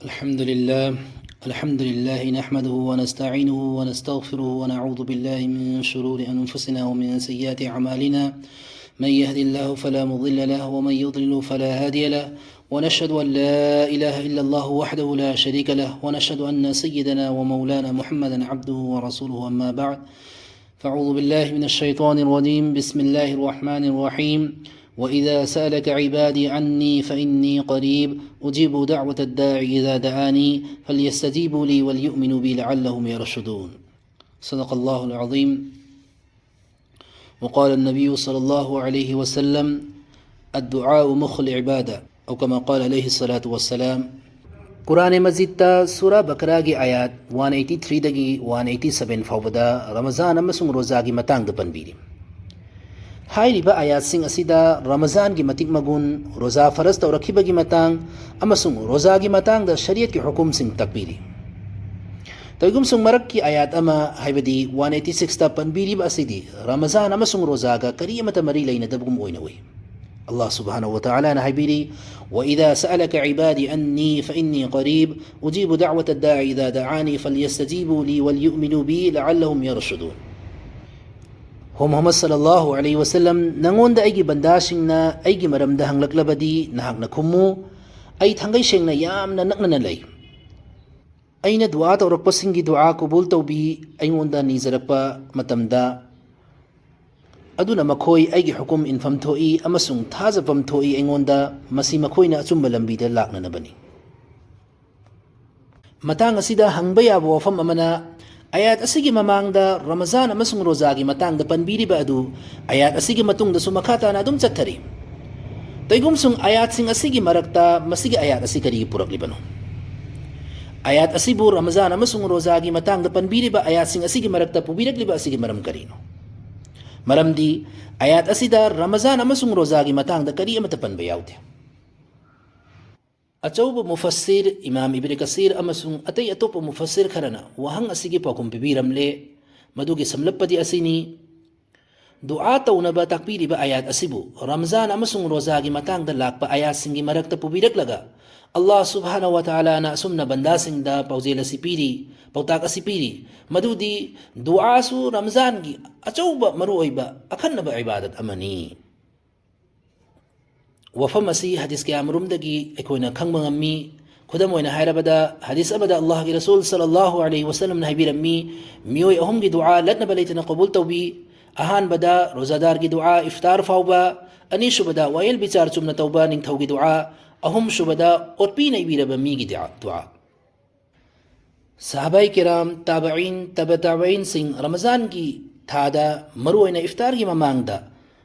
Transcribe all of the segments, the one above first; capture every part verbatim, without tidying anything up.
الحمد لله. الحمد لله نحمده ونستعينه ونستغفره ونعوذ بالله من شرور أنفسنا ومن سيئات أعمالنا. من يهد الله فلا مضل له ومن يضلل فلا هادي له. ونشهد أن لا إله إلا الله وحده لا شريك له، ونشهد أن سيدنا ومولانا محمدا عبده ورسوله. أما بعد، فأعوذ بالله من الشيطان الرجيم. بسم الله الرحمن الرحيم. وإذا سألك عبادي عني فإني قريب أجيب دعوة الداع إذا دعاني فليستجيبوا لي وليؤمنوا بي لعلهم يرشدون. صدق الله العظيم. وقال النبي صلى الله عليه وسلم: الدعاء مخ العبادة، أو كما قال عليه الصلاة والسلام. ꯀꯨꯔꯥꯅꯦ ꯃꯖꯤꯗꯇ ꯁꯨꯔꯥ ꯕꯀꯔꯥꯒꯤ ꯑꯥꯌꯥꯠ ꯋꯥꯟ ꯑꯩꯠꯇꯤ ꯊ꯭ꯔꯤꯗꯒꯤ ꯋꯥꯟ ꯑꯩꯠꯇꯤ ꯁꯚꯦꯟ ꯐꯥꯎꯕꯗ ꯔꯃꯖꯥꯟ ꯑꯃꯁꯨꯡ ꯔꯣꯖꯥꯒꯤ ꯃꯇꯥꯡꯗ ꯄꯟꯕꯤꯔꯤ꯫ ꯍꯥꯏꯔꯤꯕ ꯑꯥꯌꯥꯠꯁꯤꯡ ꯑꯁꯤꯗ ꯔꯃꯖꯥꯟꯒꯤ ꯃꯇꯤꯛ ꯃꯒꯨꯟ, ꯔꯣꯖꯥ ꯐꯔꯖ ꯇꯧꯔꯛꯈꯤꯕꯒꯤ ꯃꯇꯥꯡ ꯑꯃꯁꯨꯡ ꯔꯣꯖꯥꯒꯤ ꯃꯇꯥꯡꯗ ꯁꯔꯤꯌꯠꯀꯤ ꯍꯨꯀꯨꯝꯁꯤꯡ ꯇꯥꯛꯄꯤꯔꯤ꯫ ꯇꯧꯏꯒꯨꯝꯁꯨꯡ ꯃꯔꯛꯀꯤ ꯑꯥꯌꯥꯠ ꯑꯃ, ꯍꯥꯏꯕꯗꯤ ꯋꯥꯟ ꯑꯩꯠꯇꯤ ꯁꯤꯛꯁꯇ ꯄꯟꯕꯤꯔꯤꯕ ꯑꯁꯤꯗꯤ ꯔꯃꯖꯥꯟ ꯑꯃꯁꯨꯡ ꯔꯣꯖꯥꯒ ꯀꯔꯤ ꯑꯃꯠꯇ ꯃꯔꯤ ꯂꯩꯅꯗꯕꯒꯨꯝ ꯑꯣꯏꯅ ꯎꯏ꯫ ꯑꯜꯂꯥꯍ ꯁꯨꯕꯍꯥꯅꯍꯨ ꯋ ꯇꯥꯂꯥꯅ ꯍꯥꯏꯕꯤꯔꯤ, وإذا سألك عبادي عني فإني قريب أجيب دعوة الداع إذا دعاني فليستجيبوا لي وليؤمنوا بي لعلهم يرشدون. ꯍꯣ ꯃꯨꯍꯝꯃꯗ ꯁꯜꯂꯜꯂꯥꯍꯨ ꯑꯂꯩꯍꯤ ꯋꯁꯜꯂꯝ, ꯅꯉꯣꯟꯗ ꯑꯩꯒꯤ ꯕꯟꯗꯥꯁꯤꯡꯅ ꯑꯩꯒꯤ ꯃꯔꯝꯗ ꯍꯪꯂꯛꯂꯕꯗꯤ ꯅꯍꯥꯛꯅ ꯈꯨꯝꯃꯨ, "ꯑꯩ ꯊꯥꯡꯒꯩ ꯁꯦꯡꯅ ꯌꯥꯝꯅ ꯅꯛꯅꯅ ꯂꯩ꯫ ꯑꯩꯅ ꯗꯨꯑꯥ ꯇꯧꯔꯛꯄꯁꯤꯡꯒꯤ ꯗꯨꯑꯥ ꯀꯕꯨꯜ ꯇꯧꯕꯤ, ꯑꯩꯉꯣꯟꯗ ꯅꯤꯖꯔꯛꯄ ꯃꯇꯝꯗ꯫ ꯑꯗꯨꯅ ꯃꯈꯣꯏ ꯑꯩꯒꯤ ꯍꯨꯀꯨꯝ ꯏꯟꯐꯝ ꯊꯣꯛꯏ ꯑꯃꯁꯨꯡ ꯊꯥꯖꯐꯝ ꯊꯣꯛꯏ ꯑꯩꯉꯣꯟꯗ, ꯃꯁꯤ ꯃꯈꯣꯏꯅ ꯑꯆꯨꯝꯕ ꯂꯝꯕꯤꯗ ꯂꯥꯛꯅꯅꯕꯅꯤ"꯫ ꯃꯇꯥꯡ ꯑꯁꯤꯗ ꯍꯪꯕ ꯌꯥꯕ ꯋꯥꯐꯝ ꯑꯃꯅ, ꯑꯥꯌꯥꯠ ꯑꯁꯤꯒꯤ ꯃꯃꯥꯡꯗ ꯔꯃꯖꯥꯟ ꯑꯃꯁꯨꯡ ꯔꯣꯖꯥꯒꯤ ꯃꯇꯥꯡꯗ ꯄꯟꯕꯤꯔꯤꯕ ꯑꯗꯨ ꯑꯥꯌꯥꯠ ꯑꯁꯤꯒꯤ ꯃꯇꯨꯡꯗꯁꯨ ꯃꯈꯥ ꯇꯥꯅ ꯑꯗꯨꯝ ꯆꯠꯊꯔꯤ꯫ ꯇꯧꯏꯒꯨꯝꯁꯨꯡ ꯑꯥꯌꯥꯠꯁꯤꯡ ꯑꯁꯤꯒꯤ ꯃꯔꯛꯇ ꯃꯁꯤꯒꯤ ꯑꯥꯌꯥꯠ ꯑꯁꯤ ꯀꯔꯤꯒꯤ ꯄꯨꯔꯛꯂꯤꯕꯅꯣ? ꯑꯥꯌꯥꯠ ꯑꯁꯤꯕꯨ ꯔꯃꯖꯥꯟ ꯑꯃꯁꯨꯡ ꯔꯣꯖꯥꯒꯤ ꯃꯇꯥꯡꯗ ꯄꯟꯕꯤꯔꯤꯕ ꯑꯥꯌꯥꯠꯁꯤꯡ ꯑꯁꯤꯒꯤ ꯃꯔꯛꯇ ꯄꯨꯕꯤꯔꯛꯂꯤꯕ ꯑꯁꯤꯒꯤ ꯃꯔꯝ ꯀꯔꯤꯅꯣ? ꯃꯔꯝꯗꯤ ꯑꯥꯌꯥꯠ ꯑꯁꯤꯗ ꯔꯃꯖꯥꯟ ꯑꯃꯁꯨꯡ ꯔꯣꯖꯥꯒꯤ ꯃꯇꯥꯡꯗ ꯀꯔꯤ ꯑꯃꯠꯇ ꯄꯟꯕ ꯌꯥꯎꯗꯦ꯫ ꯑꯆꯧꯕ ꯃꯨꯐꯁꯤꯔ ꯏꯃꯥꯝ ꯏꯕꯅ ꯀꯁꯤꯔ ꯑꯃꯁꯨꯡ ꯑꯇꯩ ꯑꯇꯣꯞꯄ ꯃꯨꯐꯁꯤꯔ ꯈꯔꯅ ꯋꯥꯍꯪ ꯑꯁꯤꯒꯤ ꯄꯥꯎꯈꯨꯝ ꯄꯤꯕꯤꯔꯝꯂꯦ꯫ ꯃꯗꯨꯒꯤ ꯁꯝꯂꯞꯄꯗꯤ ꯑꯁꯤꯅꯤ: ꯗꯨꯑꯥ ꯇꯧꯅꯕ ꯇꯥꯛꯄꯤꯔꯤꯕ ꯑꯥꯌꯥꯠ ꯑꯁꯤꯕꯨ ꯔꯝꯖꯥꯟ ꯑꯃꯁꯨꯡ ꯔꯣꯖꯥꯒꯤ ꯃꯇꯥꯡꯗ ꯂꯥꯛꯄ ꯑꯥꯌꯥꯠꯁꯤꯡꯒꯤ ꯃꯔꯛꯇ ꯄꯨꯕꯤꯔꯛꯂꯒ, ꯑꯜꯂꯥꯍ ꯁꯨꯕꯍꯥꯅꯍꯨ ꯋꯥ ꯇꯥꯂꯥꯅ ꯑꯁꯨꯝꯅ ꯕꯟꯗꯥꯁꯤꯡꯗ ꯄꯥꯎꯖꯦꯜ ꯑꯁꯤ ꯄꯤꯔꯤ, ꯄꯥꯎꯇꯥꯛ ꯑꯁꯤ ꯄꯤꯔꯤ, ꯃꯗꯨꯗꯤ ꯗꯨꯑꯥꯁꯨ ꯔꯃꯖꯥꯟꯒꯤ ꯑꯆꯧꯕ ꯃꯔꯨꯑꯣꯏꯕ ꯑꯈꯟꯅꯕ ꯏꯕꯥꯗꯠ ꯑꯃꯅꯤ꯫ ꯋꯥꯐꯝ ꯑꯁꯤ ꯍꯗꯤꯁ ꯀꯌꯥꯃꯔꯨꯝꯗꯒꯤ ꯑꯩꯈꯣꯏꯅ ꯈꯪꯕ ꯉꯝꯃꯤ꯫ ꯈꯨꯗꯝ ꯑꯣꯏꯅ ꯍꯥꯏꯔꯕꯗ, ꯍꯗꯤꯁ ꯑꯃꯗ ꯑꯜꯂꯥꯍꯒꯤ ꯔꯁꯨꯜ ꯁꯜꯂꯜꯂꯥꯍꯨ ꯑꯂꯩꯍꯤ ꯋꯥꯁꯜꯂꯝꯅ ꯍꯥꯏꯕꯤꯔꯝꯃꯤ, ꯃꯤꯑꯣꯏ ꯑꯍꯨꯝꯒꯤ ꯗꯨꯑꯥ ꯂꯠꯅꯕ ꯂꯩꯇꯅ ꯀꯕꯨꯜ ꯇꯧꯕꯤ꯫ ꯑꯍꯥꯟꯕꯗ ꯔꯣꯖꯥꯗꯥꯔꯒꯤ ꯗꯨꯑꯥ ꯏꯐꯇꯥꯔ ꯐꯥꯎꯕ, ꯑꯅꯤꯁꯨꯕꯗ ꯋꯥꯌꯦꯜ ꯕꯤꯆꯥꯔ ꯆꯨꯝꯅ ꯇꯧꯕ ꯅꯤꯡꯊꯧꯒꯤ ꯗꯨꯑꯥ, ꯑꯍꯨꯝꯁꯨꯕꯗ ꯑꯣꯠꯄꯤ ꯅꯩꯕꯤꯔꯕ ꯃꯤꯒꯤ ꯗꯨꯑꯥ꯫ ꯁꯍꯥꯕꯥꯏ ꯀꯤꯔꯥꯝ, ꯇꯥꯕꯏꯟ, ꯇꯕ ꯇꯥꯕꯏꯟꯁꯤꯡ ꯔꯃꯖꯥꯟꯒꯤ ꯊꯥꯗ, ꯃꯔꯨꯑꯣꯏꯅ ꯏꯐꯇꯥꯔꯒꯤ ꯃꯃꯥꯡꯗ,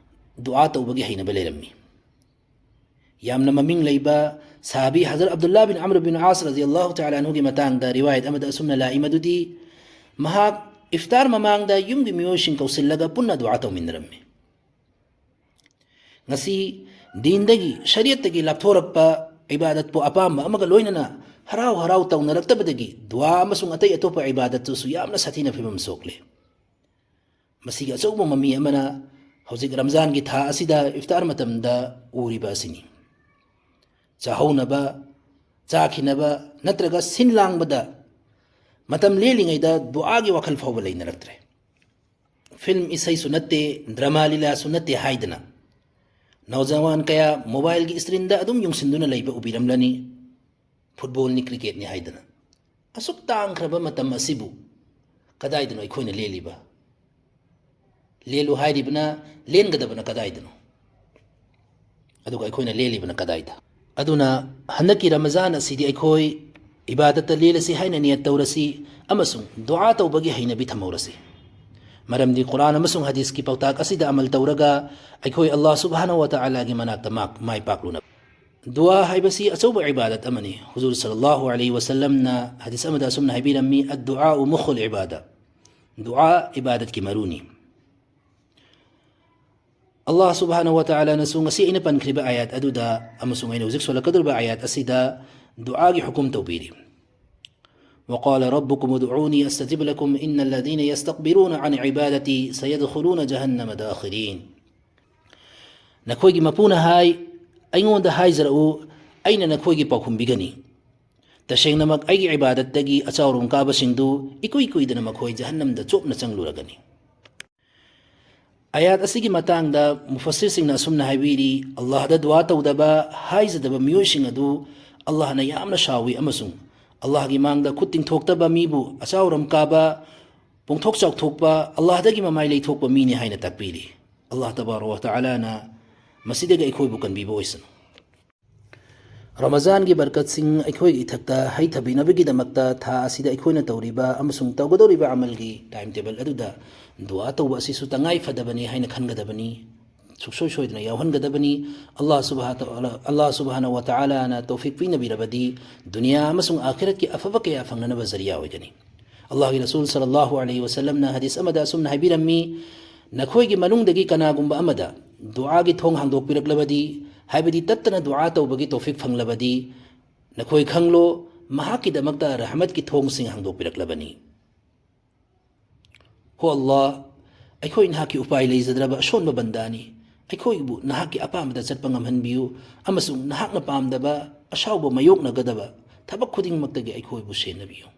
ꯗꯨꯑꯥ ꯇꯧꯕꯒꯤ ꯍꯩꯅꯕ ꯂꯩꯔꯝꯃꯤ꯫ ꯌꯥꯝꯅ ꯃꯃꯤꯡ ꯂꯩꯕ ꯁꯍꯥꯕꯤ ꯍꯖꯔꯠ ꯑꯕꯗꯨꯜꯂꯥ ꯕꯤꯟ ꯑꯃ꯭ꯔ ꯕꯤꯟ ꯑꯥꯁ ꯔꯖꯤꯌꯜꯂꯥꯍꯨ ꯇꯥꯂꯥ ꯑꯟꯍꯨꯒꯤ ꯃꯇꯥꯡꯗ ꯔꯤꯋꯥꯌꯠ ꯑꯃꯗ ꯑꯁꯨꯝꯅ ꯂꯥꯛꯏ ꯃꯗꯨꯗꯤ, ꯃꯍꯥꯛ ꯏꯐꯇꯥꯔ ꯃꯃꯥꯡꯗ ꯌꯨꯝꯒꯤ ꯃꯤꯑꯣꯏꯁꯤꯡ ꯀꯧꯁꯤꯜꯂꯒ ꯄꯨꯟꯅ ꯗꯨꯑꯥ ꯇꯧꯃꯤꯟꯅꯔꯝꯃꯤ꯫ ꯉꯁꯤ ꯗꯤꯟꯗꯒꯤ, ꯁꯔꯤꯌꯠꯇꯒꯤ ꯂꯥꯞꯊꯣꯔꯛꯄ, ꯏꯕꯥꯗꯠꯄꯨ ꯑꯄꯥꯝꯕ ꯑꯃꯒ ꯂꯣꯏꯅꯅ ꯍꯔꯥꯎ ꯍꯔꯥꯎ ꯇꯧꯅꯔꯛꯇꯕꯗꯒꯤ ꯗꯨꯋꯥ ꯑꯃꯁꯨꯡ ꯑꯇꯩ ꯑꯇꯣꯞꯄ ꯏꯕꯥꯗꯠꯇꯨꯁꯨ ꯌꯥꯝꯅ ꯁꯥꯊꯤꯅ ꯐꯤꯕꯝ ꯁꯣꯛꯂꯦ꯫ ꯃꯁꯤꯒꯤ ꯑꯆꯧꯕ ꯃꯃꯤ ꯑꯃꯅ ꯍꯧꯖꯤꯛ ꯔꯝꯖꯥꯟꯒꯤ ꯊꯥ ꯑꯁꯤꯗ ꯏꯐꯇꯥꯔ ꯃꯇꯝꯗ ꯎꯔꯤꯕ ꯑꯁꯤꯅꯤ꯫ ꯆꯥꯍꯧꯅꯕ, ꯆꯥꯈꯤꯅꯕ ꯅꯠꯇ꯭ꯔꯒ ꯁꯤꯟ ꯂꯥꯡꯕꯗ ꯃꯇꯝ ꯂꯦꯜꯂꯤꯉꯩꯗ ꯗꯨꯑꯥꯒꯤ ꯋꯥꯈꯜ ꯐꯥꯎꯕ ꯂꯩꯅꯔꯛꯇ꯭ꯔꯦ꯫ ꯐꯤꯜꯝ ꯏꯁꯩꯁꯨ ꯅꯠꯇꯦ, ꯗ꯭ꯔꯃꯥ ꯂꯤꯂꯥꯁꯨ ꯅꯠꯇꯦ ꯍꯥꯏꯗꯅ ꯅꯧꯖꯋꯥꯟ ꯀꯌꯥ ꯃꯣꯕꯥꯏꯜꯒꯤ ꯏꯁꯀ꯭ꯔꯤꯟꯗ ꯑꯗꯨꯝ ꯌꯨꯡꯁꯤꯟꯗꯨꯅ ꯂꯩꯕ ꯎꯕꯤꯔꯝꯂꯅꯤ꯫ ꯐꯨꯠꯕꯣꯜꯅꯤ, ꯀ꯭ꯔꯤꯀꯦꯠꯅꯤ ꯍꯥꯏꯗꯅ꯫ ꯑꯁꯨꯛ ꯇꯥꯡꯈ꯭ꯔꯕ ꯃꯇꯝ ꯑꯁꯤꯕꯨ ꯀꯗꯥꯏꯗꯅꯣ ꯑꯩꯈꯣꯏꯅ ꯂꯦꯜꯂꯤꯕ? ꯂꯦꯜꯂꯨ ꯍꯥꯏꯔꯤꯕꯅ, ꯂꯦꯟꯒꯗꯕꯅ ꯀꯗꯥꯏꯗꯅꯣ? ꯑꯗꯨꯒ ꯑꯩꯈꯣꯏꯅ ꯂꯦꯜꯂꯤꯕꯅ ꯀꯗꯥꯏꯗ? ꯑꯗꯨꯅ ꯍꯟꯗꯛꯀꯤ ꯔꯃꯖꯥꯟ ꯑꯁꯤꯗꯤ ꯑꯩꯈꯣꯏ ꯏꯕꯥꯗꯠꯇ ꯂꯦꯜꯂꯁꯤ ꯍꯥꯏꯅ ꯅꯤꯌꯠ ꯇꯧꯔꯁꯤ, ꯑꯃꯁꯨꯡ ꯗꯨꯑꯥ ꯇꯧꯕꯒꯤ ꯍꯩꯅꯕꯤ ꯊꯝꯍꯧꯔꯁꯤ꯫ ꯃꯔꯝꯗꯤ ꯀꯨꯔꯥꯟ ꯑꯃꯁꯨꯡ ꯍꯗꯤꯁꯀꯤ ꯄꯥꯎꯇꯥꯛ ꯑꯁꯤꯗ ꯑꯃꯜ ꯇꯧꯔꯒ ꯑꯩꯈꯣꯏ ꯑꯜꯂꯥꯍ ꯁꯨꯕꯍꯥꯅꯍꯨ ꯋꯥ ꯇꯥꯂꯥꯒꯤ ꯃꯅꯥꯛꯇ ꯃꯥꯛ-, ꯃꯥꯏ ꯄꯥꯛꯂꯨꯅꯕ꯫ ꯗꯨꯑꯥ ꯍꯥꯏꯕꯁꯤ ꯑꯆꯧꯕ ꯏꯕꯥꯗꯠ ꯑꯃꯅꯤ꯫ ꯍꯨꯖꯨꯔ ꯁꯜꯂꯜꯂꯥꯍꯨ ꯑꯂꯩꯍꯤ ꯋꯥꯁꯜꯂꯝꯅ ꯍꯗꯤꯁ ꯑꯃꯗ ꯑꯁꯨꯝꯅ ꯍꯥꯏꯕꯤꯔꯝꯃꯤ, "ꯑꯗ-ꯗꯨꯑꯥꯎ ꯃꯨꯈꯨꯜ ꯏꯕꯥꯗ"꯫ ꯗꯨꯑꯥ ꯏꯕꯥꯗꯠꯀꯤ ꯃꯔꯨꯅꯤ꯫ ꯑꯜꯂꯥꯍ ꯁꯨꯕꯍꯥꯅꯍꯨ ꯋꯥ ꯇꯥꯂꯥꯅꯁꯨ ꯉꯁꯤ ꯑꯩꯅ ꯄꯟꯈ꯭ꯔꯤꯕ ꯑꯥꯌꯥꯠ ꯑꯗꯨꯗ ꯑꯃꯁꯨꯡ ꯑꯩꯅ ꯍꯧꯖꯤꯛ ꯁꯣꯜꯂꯛꯀꯗꯧꯔꯤꯕ ꯑꯥꯌꯥꯠ ꯑꯁꯤꯗ ꯗꯨꯑꯥꯒꯤ ꯍꯨꯀꯨꯝ ꯇꯧꯕꯤꯔꯤ꯫ "وقال ربكم ادعوني أستجب لكم إن الذين يستكبرون عن عبادتي سيدخلون جهنم داخرين." ꯅꯈꯣꯏꯒꯤ ꯃꯄꯨꯅ ꯍꯥꯏ, "ꯑꯩꯉꯣꯟꯗ ꯍꯥꯏꯖꯔꯛꯎ, ꯑꯩꯅ ꯅꯈꯣꯏꯒꯤ ꯄꯥꯎꯈꯨꯝ ꯄꯤꯒꯅꯤ꯫ ꯇꯁꯦꯡꯅꯃꯛ ꯑꯩꯒꯤ ꯏꯕꯥꯗꯠꯇꯒꯤ ꯑꯆꯥꯎꯔꯨꯝ ꯀꯥꯕꯁꯤꯡꯗꯨ ꯏꯀꯨꯏ ꯀꯨꯏꯗꯅ ꯃꯈꯣꯏ ꯖꯍꯟꯅꯝꯗ ꯆꯣꯞꯅ ꯆꯪꯂꯨꯔꯒꯅꯤ꯫ ꯑꯌꯥꯠ ꯑꯁꯤꯒꯤ ꯃꯇꯥꯡꯗ ꯃꯨꯐꯁꯤꯔꯁꯤꯡꯅ ꯑꯁꯨꯝꯅ ꯍꯥꯏꯕꯤꯔꯤ, ꯑꯜꯂꯥꯍꯗ ꯗꯨꯋꯥ ꯇꯧꯗꯕ, ꯍꯥꯏꯖꯗꯕ ꯃꯤꯑꯣꯏꯁꯤꯡ ꯑꯗꯨ ꯑꯜꯂꯥꯍꯅ ꯌꯥꯝꯅ ꯁꯥꯎꯏ, ꯑꯃꯁꯨꯡ ꯑꯜꯂꯥꯍꯒꯤ ꯃꯥꯡꯗ ꯈꯨꯠ ꯇꯤꯡꯊꯣꯛꯇꯕ ꯃꯤꯕꯨ ꯑꯆꯥꯎꯔꯝ ꯀꯥꯕ, ꯄꯣꯡꯊꯣꯛ ꯆꯥꯎꯊꯣꯛꯄ, ꯑꯜꯂꯥꯍꯗꯒꯤ ꯃꯃꯥꯏ ꯂꯩꯊꯣꯛꯄ ꯃꯤꯅꯤ ꯍꯥꯏꯅ ꯇꯥꯛꯄꯤꯔꯤ꯫ ꯑꯜꯂꯥꯍ ꯇꯕꯥꯔꯛ ꯋ ꯇꯥꯂꯥꯅ ꯃꯁꯤꯗꯒꯤ ꯑꯩꯈꯣꯏꯕꯨ ꯀꯟꯕꯤꯕ ꯑꯣꯏꯁꯅꯨ꯫ ꯔꯃꯖꯥꯟꯒꯤ ꯕꯔꯀꯠꯁꯤꯡ ꯑꯩꯈꯣꯏꯒꯤ ꯏꯊꯛꯇ ꯍꯩꯊꯕꯤꯅꯕꯒꯤꯗꯃꯛꯇ ꯊꯥ ꯑꯁꯤꯗ ꯑꯩꯈꯣꯏꯅ ꯇꯧꯔꯤꯕ ꯑꯃꯁꯨꯡ ꯇꯧꯒꯗꯧꯔꯤꯕ ꯑꯃꯜꯒꯤ time table ꯑꯗꯨꯗ ꯗꯨꯋꯥ ꯇꯧꯕ ꯑꯁꯤꯁꯨ ꯇꯉꯥꯏ ꯐꯗꯕꯅꯤ ꯍꯥꯏꯅ ꯈꯟꯒꯗꯕꯅꯤ꯫ ꯁꯨꯛꯁꯣꯏ ꯁꯣꯏꯗꯅ ꯌꯥꯎꯍꯟꯒꯗꯕꯅꯤ꯫ ꯑꯜꯂꯥꯍ ꯁꯨꯕꯍꯥ-, ꯑꯜꯂꯥꯍ ꯁꯨꯕꯍꯥꯅ ꯋ ꯇꯥꯂꯥꯅ ꯇꯧꯐꯤꯛ ꯄꯤꯅꯕꯤꯔꯕꯗꯤ ꯗꯨꯅꯤꯌꯥ ꯑꯃꯁꯨꯡ ꯑꯥꯈꯤꯔꯠꯀꯤ ꯑꯐꯕ ꯀꯌꯥ ꯐꯪꯅꯅꯕ ꯖꯔꯤꯌꯥ ꯑꯣꯏꯒꯅꯤ꯫ ꯑꯜꯂꯥꯍꯒꯤ ꯔꯁꯨꯜ ꯁꯜꯂꯜꯂꯥꯍꯨ ꯑꯂꯩꯍꯤ ꯋꯁꯜꯂꯝꯅ ꯍꯗꯤꯁ ꯑꯃꯗ ꯑꯁꯨꯝꯅ ꯍꯥꯏꯕꯤꯔꯝꯃꯤ, ꯅꯈꯣꯏꯒꯤ ꯃꯅꯨꯡꯗꯒꯤ ꯀꯅꯥꯒꯨꯝꯕ ꯑꯃꯗ ꯗꯨꯋꯥꯒꯤ ꯊꯣꯡ ꯍꯥꯡꯗꯣꯛꯄꯤꯔꯛꯂꯕꯗꯤ, ꯍꯥꯏꯕꯗꯤ ꯇꯠꯇꯅ ꯗꯨꯋꯥ ꯇꯧꯕꯒꯤ ꯇꯧꯐꯤꯛ ꯐꯪꯂꯕꯗꯤ, ꯅꯈꯣꯏ ꯈꯪꯂꯣ, ꯃꯍꯥꯛꯀꯤꯗꯃꯛꯇ ꯔꯍꯃꯠꯀꯤ ꯊꯣꯡꯁꯤꯡ ꯍꯥꯡꯗꯣꯛꯄꯤꯔꯛꯂꯕꯅꯤ꯫ ꯍꯣ ꯑꯜꯂꯥꯍ, ꯑꯩꯈꯣꯏ ꯅꯍꯥꯛꯀꯤ ꯎꯄꯥꯏ ꯂꯩꯖꯗ꯭ꯔꯕ ꯑꯁꯣꯟꯕ ꯕꯟꯗꯥꯅꯤ꯫ ꯑꯩꯈꯣꯏꯕꯨ ꯅꯍꯥꯛꯀꯤ ꯑꯄꯥꯝꯕꯗ ꯆꯠꯄ ꯉꯝꯍꯟꯕꯤꯌꯨ ꯑꯃꯁꯨꯡ ꯅꯍꯥꯛꯅ ꯄꯥꯝꯗꯕ ꯑꯁꯥꯎꯕ ꯃꯥꯌꯣꯛꯅꯒꯗꯕ ꯊꯕꯛ ꯈꯨꯗꯤꯡꯃꯛꯇꯒꯤ ꯑꯩꯈꯣꯏꯕꯨ ꯁꯦꯟꯅꯕꯤꯌꯨ꯫